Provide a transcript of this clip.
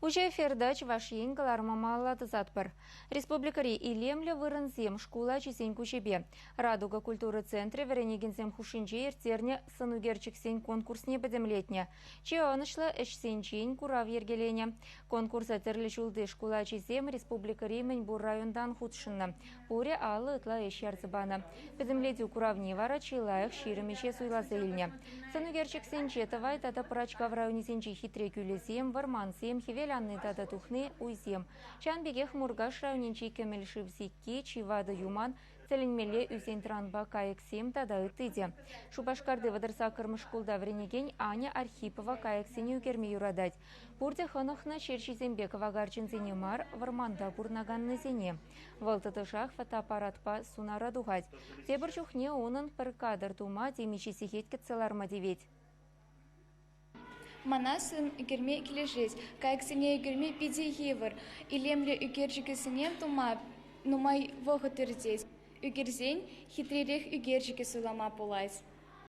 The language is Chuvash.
Уҫӑ эфирта Чӑваш Ен кӑларӑма малалла тӑсатпӑр. Республикӑри илемлӗ вырӑнсем шкул ачисен куҫӗпе. Радуга культура центрӗ вӗренекенсем хушшинче ирттернӗ сӑнӳкерчӗксен конкурсне пӗтӗмлетнӗ. Чи ӑнӑҫлӑ ӗҫсенчен курав йӗркеленӗ. Конкурса тӗрлӗ ҫулти шкул ачисем республикӑри мӗнпур районтан хутшӑннӑ. Пурӗ 50 ытла ӗҫ ярса панӑ. Пӗтӗмлетӳ куравне вара чи лайӑх 20 ӗҫе суйласа илнӗ. Сӑнӳкерчӗксенче Тӑвай тата Пӑрачкав районӗсенчи хитре кӳлӗсем, вӑрмансем, хӗвел анни тата тухни, уйсем. Ҫавӑн пекех Муркаш районӗнчи кӗмӗл шыв сикки, чи ватӑ юман, тӗлӗнмелле ӳсен-тӑранпа кайӑксем тата ытти те. Шупашкарти 38-мӗш шкулта вӗренекен Аня Архипова кайӑксене ӳкерме юратать. Пурте хӑнӑхнӑ ҫерҫисемпе кӑвакарчӑнсене мар, вӑрманта пурӑнаканнисене. Вӑл тӑтӑшах фотоаппаратпа сунара тухать. Тепӗр чухне унӑн пӗр кадр тума темиҫе сехет кӗтсе ларма тивет. Мана сӑн ӳкерме килӗшет. Кайӑксене ӳкерме питӗ йывӑр. Илемлӗ ӳкерчӗкӗсене тума нумай вӑхӑт иртет. Ӳкерсен хитререх ӳкерчӗке суйлама пулать.